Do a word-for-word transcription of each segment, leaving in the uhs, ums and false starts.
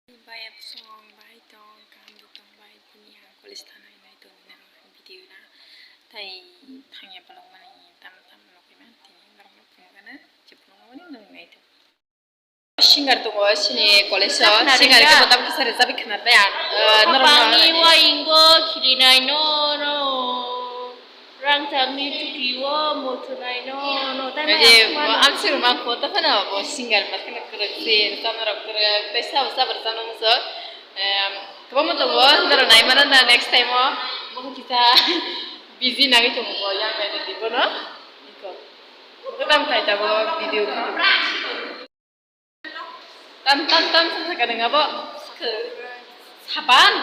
Bai, absong bai tong, kaham de tong bai, tini ang college thanai nai tong na video na. Tai thangya balok mani tam tam nokima tini norok no phunukana, je phunukmani nang nai tong. Singer tongo sini college o, singer ke bodam kisa rejabi khna taya. Norok no. Pani wa ingo khirinai no no. Rang changni chuki o mochunai no no. Tei mai. Ang sir ma ko ta khana bo singer ma khana kwrwk si, chama rok kwrwk, tei sabo sabo chama muso. Kwbangma tongo, norok nai mano na next time o. Bo kisa busy nangwi tongo bo yang nai di bono. Iko. Bo tam khai ta bo video. Tam tam tam sa sa kanang abo. Sapan.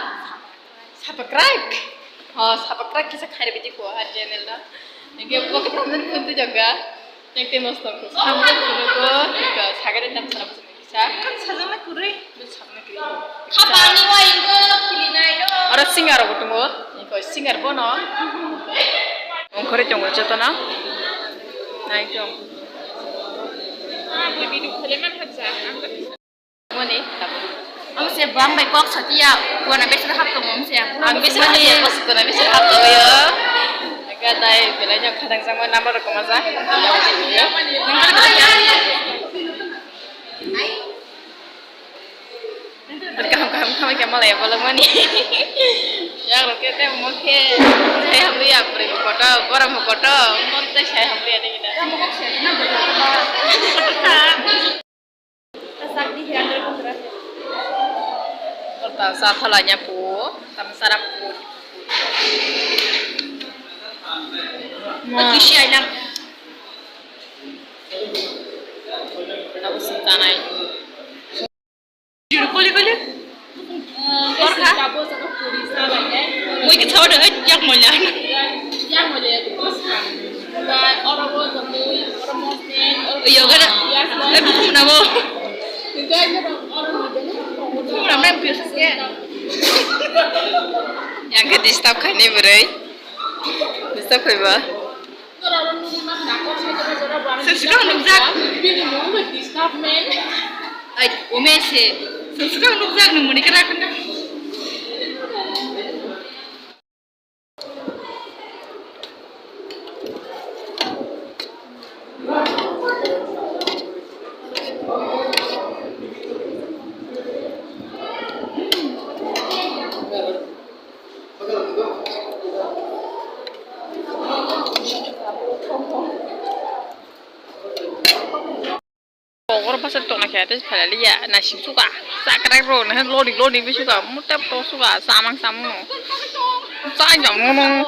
Sapakrak. Oh, sapakrak kisa khairi bidi ko har channel no. Nge bo ko tam pun tu jaga. Yang te mos tong ko. Sampai ko ko. Ika sagare tam sana pun kisa. Kan sajana kuri. Khapangni wa ingo khilinai no. Oro singer rok tongo. Iko singer bono. Ongkhore tongo jotono. Nai tong. Moni. Amo se bang bai kok satiya. Wana besi hap tongo amo se. Ang besi hap tongo, kos kona besi hap tongo yo. Gadai belai jang khadang jang number rok ma ja. Kaham kaham kaham khe malai bolong mani. Yang rok khe tei mo khe sai hamliya pore koto, borom koto, mon tei sai hamliya de gida. Korta sa thala nya pu, tam sara pu. Mo. Kisi aina. Tabu sing tanai. Koli koli. Korkha. Mui ke chawda hai yak moila. Yak moila. Yo gada. Hai bukum na bo. Bukum na mai biyo sake. Yang ke disturb khaini bwrwi. Disturb khaiba. Sesukang nukjak. Ai, ume se. Sesukang nukjak nung muni kena kena. Kokoro bwswk tongna khe tei phalaliya naising suka chakrai bro na lodi lodi bisuka muta to suka samang samung chai jang nono.